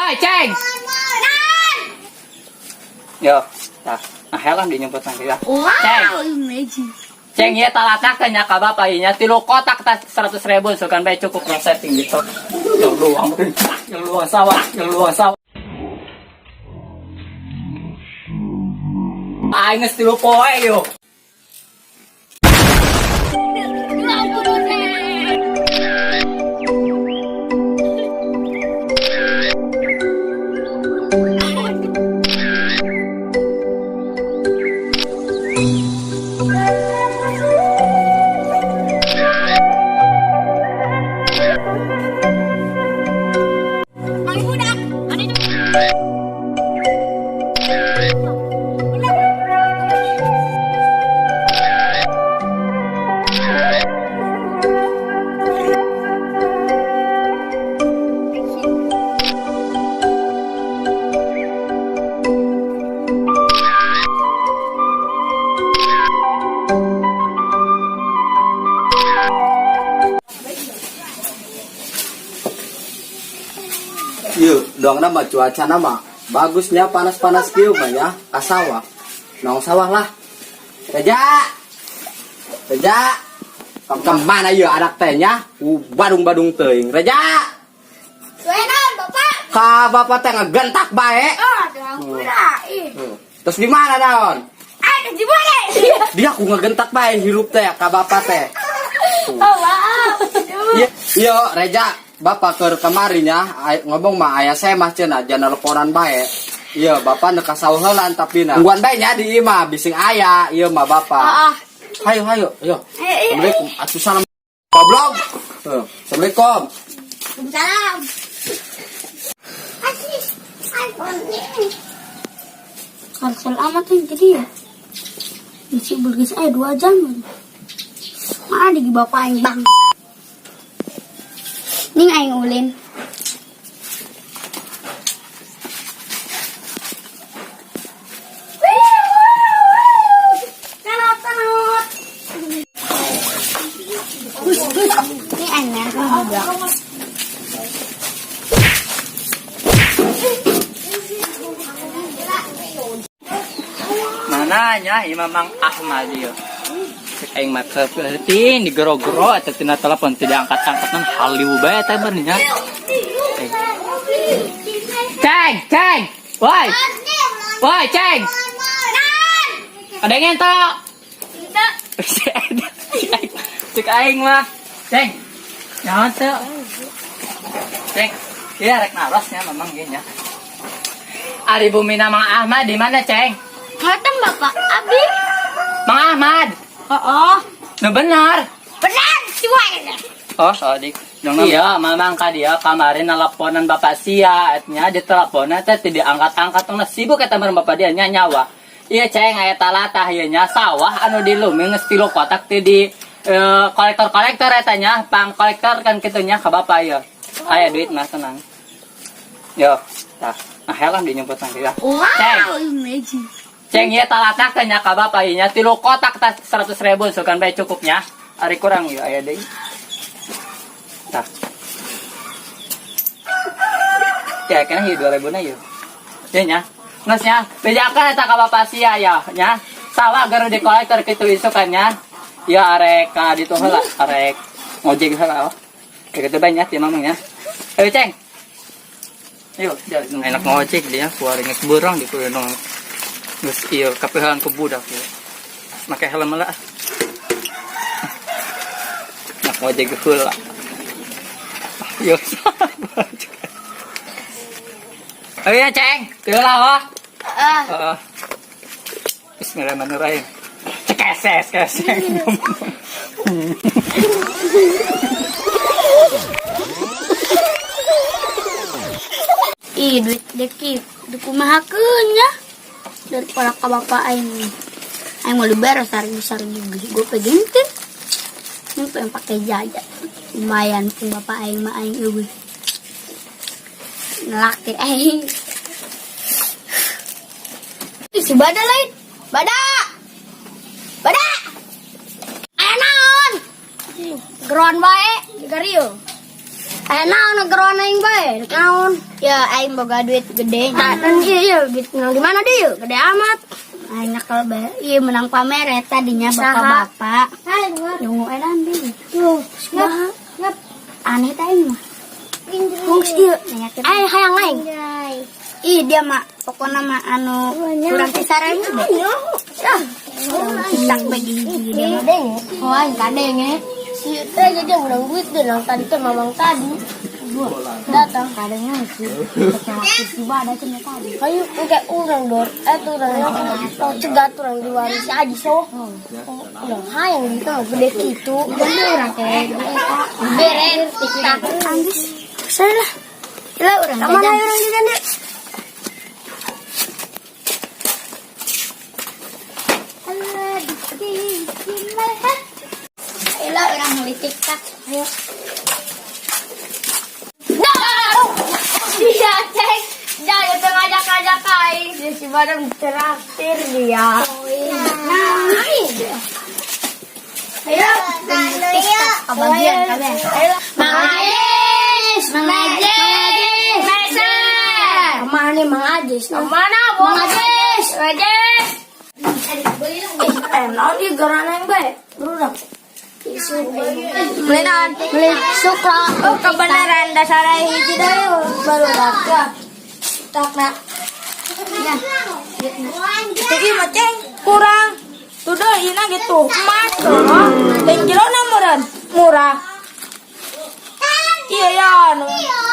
Woi, Ceng. Yo, tah. Nah, helan di nyebut nanti ya. Ceng. Wow, amazing. Ceng ieu talatah teh nya ka bapak ieu nya 3 kotak tas 100 ribu, sugan bae cukup setting gitu. Yang luang, yang luang sawah, yang luang sawah. Aing geus 3 poe yo. Mang budak, ada itu. Yuk, dong nama cuaca nama bagusnya panas-panas kieu mah ya, ka sawah. Nong sawah lah. Reja. Reja. Kemana yeuh anak teh nya? Ku badung-badung teuing. Reja. Suenan, Bapak. Ka bapak teh ngegentak bae. Ah, ampura. Ih. Terus di mana naon? Ah, di mana? Dia aku ngegentak bae hirup teh ka bapak teh. Oh, maaf. Iya, iya Reja, bapak ke kemari nya ngomong mah ayah saya mah cenah jangan nelponan bae. Iya, bapak nek ka sawah heulan tapi na. Tungguan bae nya di imah bising aya, iya mah bapak. Ah, ah. Hayo, hayo, ayo. Ayo, ayo. Assalamualaikum. Atuh salam goblok. Tuh, Assalamualaikum. Waalaikumsalam. Asis, iPhone ini. Karsel amat yang jadi ya. Isi burgis 2 jam. Mana di bapak aing bang. Ning aing ulin. Tanot, tanot. Ini aing merah juga. Mana nya ieu Mang Ahmad ieu. Cek aing mah teu di gero-gero eta tina telepon teu diangkat-angkat nan haliu bae teh bener nya. Eh. Ceng, Ceng. Woi. Woi, Ceng. Kadengen teu? Cek aing mah. Ceng. Nyaho teu? Ceng. Iya rek naros nya mamang ieu nya. Ari bumina Mang Ahmad di mana, Ceng? Matang Bapak, Abi. Mang Ahmad. Oh, Nu benar. Benar, cuek. Oh, sodik. Iya, mamang ka dia kemarin nelponan bapak sia, etnya di teleponnya teh tidak angkat-angkat tong sibuk eta bareng bapak dia nya nyawa. Iya ceng aya talatah ieu nya sawah anu di lumi geus 3 kotak teh di kolektor-kolektor eta nya, pang kolektor kan kitu nya ka bapak ieu. Aya duit mah tenang. Yo, tah. Nah, helan di nyebut nanti ya. Ceng. Wow, amazing. Ceng ieu talatah teh nya ka bapak ieu nya 3 kotak tas 100 ribu sugan bae cukupnya. Ari kurang ieu aya deui. Tah. Ya, kena ieu 2000 na ieu. Ya nya. Geus nya, bejakeun eta ka bapak sia ya nya. Sawah garu di kolektor kitu isukan nya. Ya arek ka ditu heula, arek ngojek heula oh. Kayak gitu bae nya ti mamang nya. Ayo Ceng. Yuk, dia enak ngojek dia, kuari geus beurang di kuwi dong. Geus ieu kapehan ku budak ieu. Make helm heula. Nak ngojek heula. Yo. Ayo ya, Ceng. Heula wah. Ah, Heeh. Bismillahirrahmanirrahim. Cekeses, keses. Ih, duit deki dikumahakeun nya daripada ka bapak aing. Aing mau dibayar sargi sargi gue pengen teh. Ini pengen pakai jajan. Lumayan pun bapak aing mah aing eueuh. Ngelak aing. Ih, si Bada lain. Bada. Bada. Aya naon? Geroan bae, Gario. Eh, naon geroan aing bae? Naon? Ya aing boga duit gede. Nah, kan iya duit menang di mana dia? Gede amat. Aing nakal bae. Iya menang pamer tadinya bapak-bapak. Nunggu edan deui. Tuh, Ngap, ngap. Aneh teh aing mah. Kungs ieu. Aing hayang aing. Ih dia mah pokoknya mah anu kurang kisaran gede. Tak bagi hiji dia mah. Oh, aing kadenge. Si teh jadi menang duit deh nang tadi teh mamang tadi. Datang kadangnya sih. Si bada cenah tadi. Ayo, kayak urang dor, eh tuh urang oh cegat urang diwarisi aja so. Urang hayang gitu mah gede gitu. Jadi urang teh Beren TikTok. Anggis. Saya lah. Lah urang Mana jajan. urang jajan deh? Lah urang beli TikTok. Ayo. Iya, cek. Jangan itu ngajak-ngajak aing. Dia si Badam traktir dia. Nah, Ayo, TikTok kebagian kabeh. Ayo. Mang Ajis, Mang Ajis, Kemana Mang Ajis? Kemana, Mang Ajis? Mang Ajis. Eh, naon ieu geran aing bae? Burudak. Beli naon? Beli sukro. Oh, kebenaran dasar hiji deui barudak ya. Takna. Ya. Tuh ieu mah ceng kurang. Tuh deui ieu gitu. Emas tuh. Lain jerona meureun. Murah. Iya ya, nu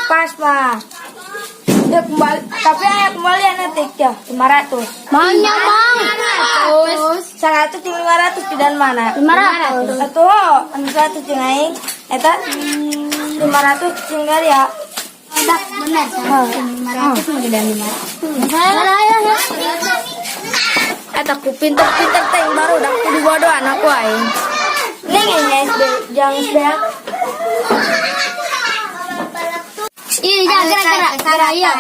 pas mah. Ya kembali, tapi aya kembalian nanti ya 500. Maunya Bang. 100 jeung 500 tidak mana? 500. Atuh, anu 100 jeung aing eta 500 tinggal ya. Udah benar. 500 mah gedean 500. Ayo ayo. Eta ku pinter-pinter teh baru udah kudu bodohan aku aing. Ning ini SD, jangan SD. Iya, gerak gerak gerak iya.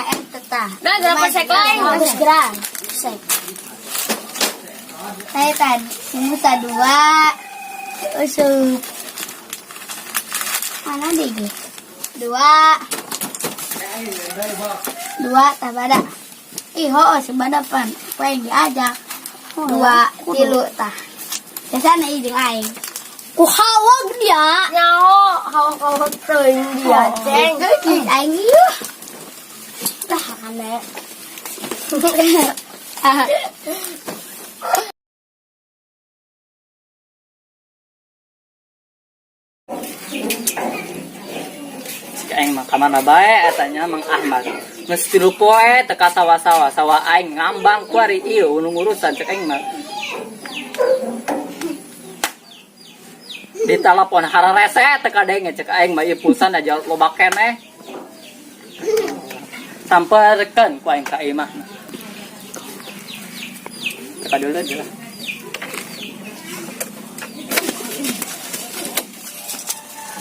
Dah berapa sek lain? Bagus gerak. Sek. Saya tadi musa dua. Usup. Mana deh gitu? Dua. Dua tabada. Ih, ho, sebada pan. Kue yang diajak. Dua, tilu tah. Biasanya ih jeung aing. Ku hawag dia. Nyaho, hawa-hawa teuing dia, ceng. Ih, aing ieu. Tah aneh. Cik aing mah kamana bae eta nya Mang Ahmad. Geus 3 poe teu ka sawah-sawah, sawah aing ngambang kuari ieu nu ngurusan cek aing mah. Di telepon hararese teu kadenge cek aing mah ieu pulsa aja loba keneh. Samperkeun ku aing ka imah. Teka dulu aja lah.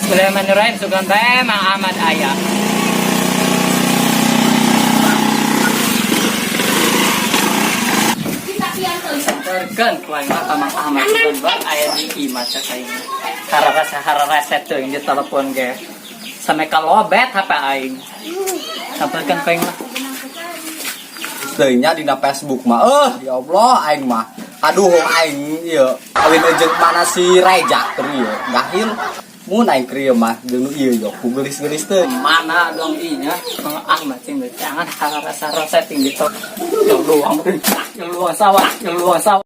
Bismillahirrahmanirrahim. Sugan bae Mang Ahmad aya. Samperkeun ku aing mah ka Mang Ahmad sugan bae aya di imah cek aing. Hararese hararese teuing di telepon ge. Sampai ka lobet HP aing. Samperkeun ku aing mah. Teuing nya dina Facebook mah. Eh, ya Allah aing mah. Aduh aing ieu kawin jeung mana si Reja keur ieu. Gahil mun aing keur ieu mah jeung nu ieu yo ku geulis-geulis teh. Mana dong inya Mang Ahmad sing jangan hararese hararese ting gitu. Yang luang, yang luang sawah, yang luang sawah.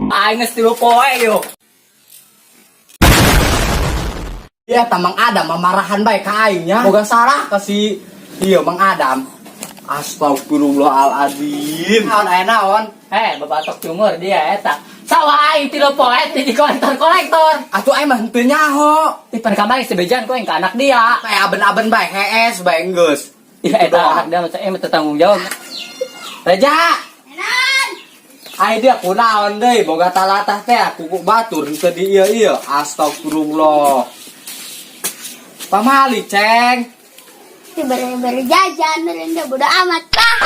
Aing geus 3 poe yo. Ya eta Mang Adam mamarahan bae ka aing nya. Boga salah ka si ieu Mang Adam. Astagfirullahaladzim. Naon aya naon? Eh, babatok cungur dia eta. Sawah aing 3 poe di kolektor-kolektor. Atuh aing mah henteu nyaho. Di pan kamari sebejan ku aing ka anak dia. Kayak aben-aben bae hees bae geus. Iya eta anak dia macam teu tanggung jawab. Reja. Ai dia kunaon deui boga talatah teh kuku batur henteu di ieu ieu. Astagfirullah. Pamali, Ceng. Beri-beri jajan, beri bodo amat. Bah.